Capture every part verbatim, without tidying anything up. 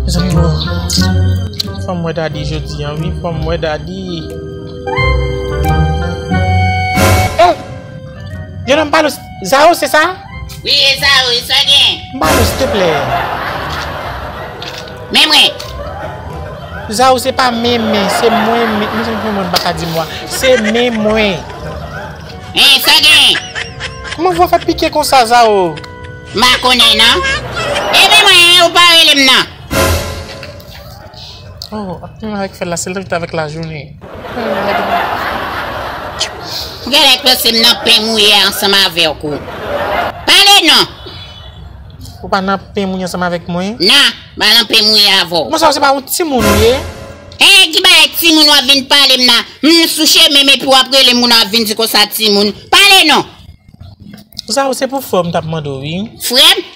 Mezanmi, bon. Fò m wè Dadi jodi a, wi. Fò m wè Dadi. Eh! Jennonm, pale, Zao, se sa? Wi, e Zao, e sa gen? M pale, silteplè. Men mwen. Zao, se pa men, men, se mwen, men. Mezanmi, mwen, m pa ka di mo a. Se men mwen. Hein, sa gen? Kòman vwa fè pike konsa, Zao? M pa konnen, non. E men mwen, ou pa rele m, non. Oh, ap menm avèk fè la, se l ret avèk lajounen. Ou genlè panse m nan pen mouye ansanm avèk ou. Pale non! Ou pa nan pen mouye ansanm avèk mwen? Non, m pa nan pen mouye avè w. Bon, sa se pa yon timoun ou ye? Eh, ki bagay timoun w ap vin pale m nan? M sou chemen m epi w ap rele m kounye a w ap vin di konsa timoun. Pale non! Zao, se pou frè w m t ap mande w, wi. Frè m?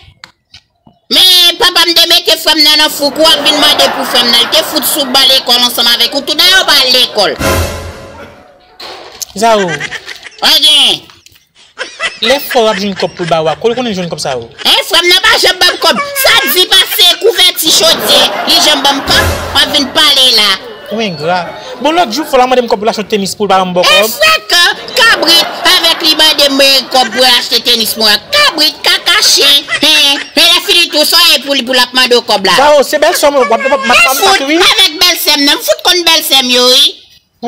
Men papa m te mete frè m nan nan fou, kou w ap vin mande pou frè m nan. Li te fout sou ban lekòl ansanm avèk ou tou, dayè w pa al lekòl. Zao. Anyen. Lè frè w ap jwenn kòb pou l ba w a, kote l konnen l jwenn kòb sa yo? Hein, frè m nan pa janm ban m kòb. Sa di pase kouvèti chodyè, li janm ban m kòb, w ap vin pale la. Ou engra. Bon, lòt jou, frè w la mande m kòb pou l achte tenis pou l pa ban m bò kòb. E frèkan, kabrit, avèk li mande m kòb pou l achte tenis pou mwen. Kabrit, kaka chen, hein. E lè fini tou, sa w ye pou li, pou l ap mande w kòb la? Zao, se bèlsè w mwen, w ap, w ap, m ap, m ap, wi. Avèk bèlsè m nan, m fout konn bèlsè m yo, wi.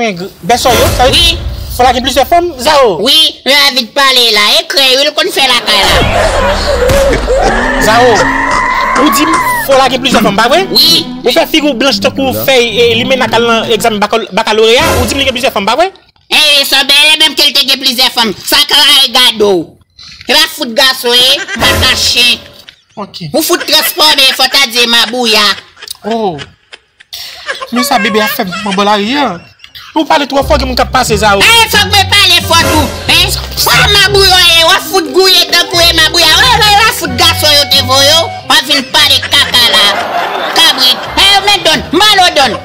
Wi, bèlsè w yo, sa vle di, wi, frè w la gen plizyè fanm, Zao? Wi, men avèk pale la, e krèy, wi, l konn fè lakay la. Zao, ou di m frè w la gen plizyè fanm, pa vre? Wi. Ou fè figi w blanch tankou fèy, e, limena k al nan egzamen bakal-, bakaloreya, ou di m li gen plizyè fanm, pa vre? E, sa bèlè menm ke l te gen plizyè fanm, sa ka gade w. E pa fout gason, e, kaka chen. Ok. Ou fout transfòme, fò ta di e mabouya. Oh. Men sa bebe ap fè m nan bò lari a. Ou pale twò fò, gen moun k ap pase, Zao. Eh, fòk mwen pale fò tou, hein? Sa mabouya w ye, w ap fout gouye tankou e mabouya. Wè, wè, w ap fout gason yo te voye w, w ap vin pale kaka la. Kabrit. Eh, men donn, malo donn.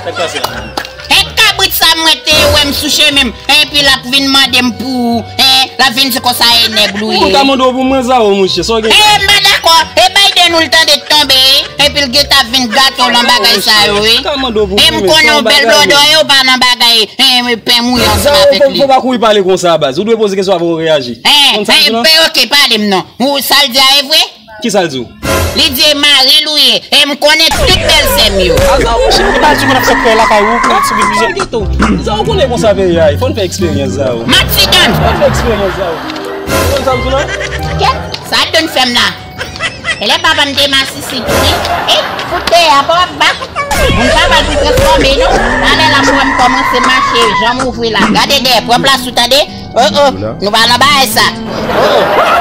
Sa k pase la? E kabrit sa mwen te wè m sou chemen m, epi l ap vin mande m pou ou, en, l ap vin di konsa e nèg l ou ye. Ou ta mande w pou mwen, Zao, monchè, sa w gen? E m pa dakò, e Biden ou l tande tonbe, epi l gentan vin gate w nan bagay sa yo, wi. E m konnen w bèl blòdò, e w pa nan bagay, en, pen mouye ansanm avèk li. Zao, fò w pa kouri pale konsa, baz. Ou dwe poze kesyon avan w reyaji. En, en, ok, pale m non. Ou, sa l di a e vre? Kisa l di w? Li di e mari l ou ye, e m konnen tout bèlsè m yo. A Zao, monchè, e pa di konn ap fè kwè lakay ou, pou ap sibi plizyè. Geto, Zao konnen konsa peyi a ye, fò n fè eksperyans, Zao. Mati Don! Fò n fè eksperyans, Zao. Ou konn sa m di w la? Kèt, sa Don fè m la? E lè papa m te masisi tou, wi. E, fout dèyè a, pa w ap bat. Moun pa pral pou transfòme, non. Talè la, m wè m kòmanse mache, janm ouvri la. Gade dèyè, pran plas ou, tande? Oh, oh, nou pa nan bagay sa. Oh, oh.